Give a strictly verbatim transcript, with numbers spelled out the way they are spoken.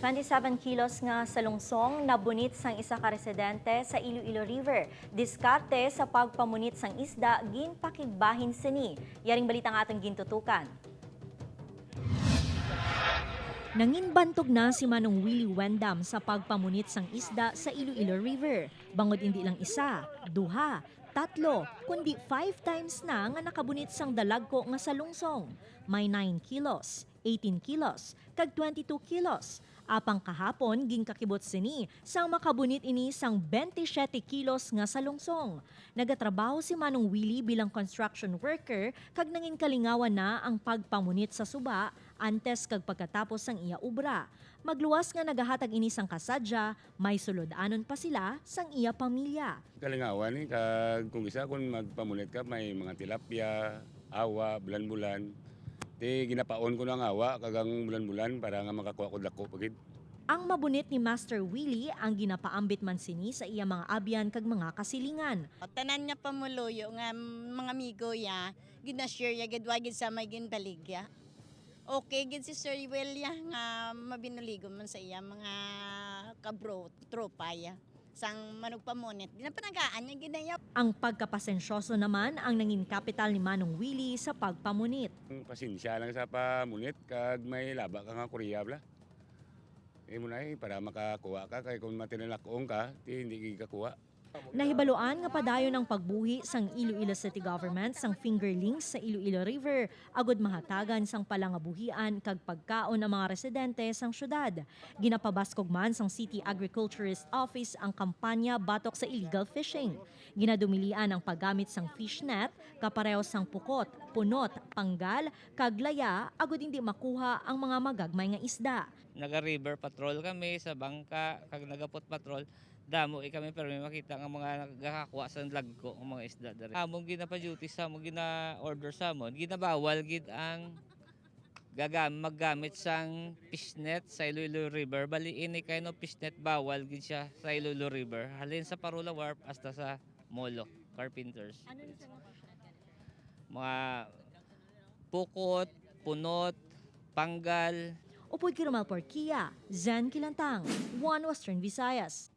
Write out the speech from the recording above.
Twenty-seven kilos nga salungsong nabunit sang isa ka residente sa Iloilo River. Diskarte sa pagpamunit sang isda, ginpakigbahin sini. Yaring balita nga aton gintutukan. Nanginbantog na si Manong Willie Wendam sa pagpamunit sang isda sa Iloilo River. Bangod indi lang isa, duha, tatlo, kundi five times na nga nakabunit sang dalagko nga salungsong. May nine kilos, eighteen kilos, kag twenty-two kilos. Apang kahapon, ginkakibot sini sang makabunit ini sang twenty-seven kilos nga salungsong. Nagatrabaho si Manong Willie bilang construction worker kag nanginkalingawan na ang pagpamunit sa suba antes kag pagkatapos sang iya obra. Magluwas nga nagahatag ini sang kasadya, may sulod-anon pa sila sang iya pamilya. Kalingawan ni, kag kung isa, kung magpamunit ka, may mga tilapia, awa, bulan-bulan. Ti ginapaon ko na ang awa kag ang bulan-bulan para nga makakuha ko dako pa gid. Ang mabunit ni Master Willie ang ginapaambit man sini sa iya mga abyan kag mga kasilingan. Tanan nga pamuluyo nga mga amigo ya, gina-share ya gid, wa gid sa may ginbaligya. Okay gid si Sir Will ya nga mabinuligon man sa iya mga kabro, tropa ya. Sang manugpamunit, ginapanagaan niya gid na iya. Ang pagkapasensyoso naman ang nangin kapital ni Manong Willie sa pagpamunit. Pasensya lang sa pamunit kag may laba ka nga kuryab la. Imo na eh, para makakuha ka, kay kung matinalak-ong ka, ti hindi gid kakuha. Nahibaluan nga padayon ang pagbuhi sang Iloilo City Government sang fingerlings sa Iloilo River agud mahatagan sang palangabuhian kag pagkaon ang mga residente sang syudad. Ginapabaskog man sang City Agriculturist Office ang kampanya batok sa illegal fishing. Ginadumilian ang paggamit sang fishnet, kapareho sang pukot, punot, panggal, kag laya agud hindi makuha ang mga magagmay nga isda. Naga-river patrol kami sa bangka, kag naga-foot patrol. Damo eh kami, pero may makita nga mga nagakakuha sa lagko nga mga isda diri. Among ginapa-duty sa among gina-order sa amon, ginabawal gid ang gagam-, maggamit sang fishnet sa Iloilo River. Bali, ini kay no fishnet, bawal gid siya sa Iloilo River. Halin sa Parola Wharf hasta sa Molo, Carpenters. Ano na sa mga fishnet? Mga pukot, punot, panggal. Upod kay Romel Porquia, Zen Kilantang, One Western Visayas.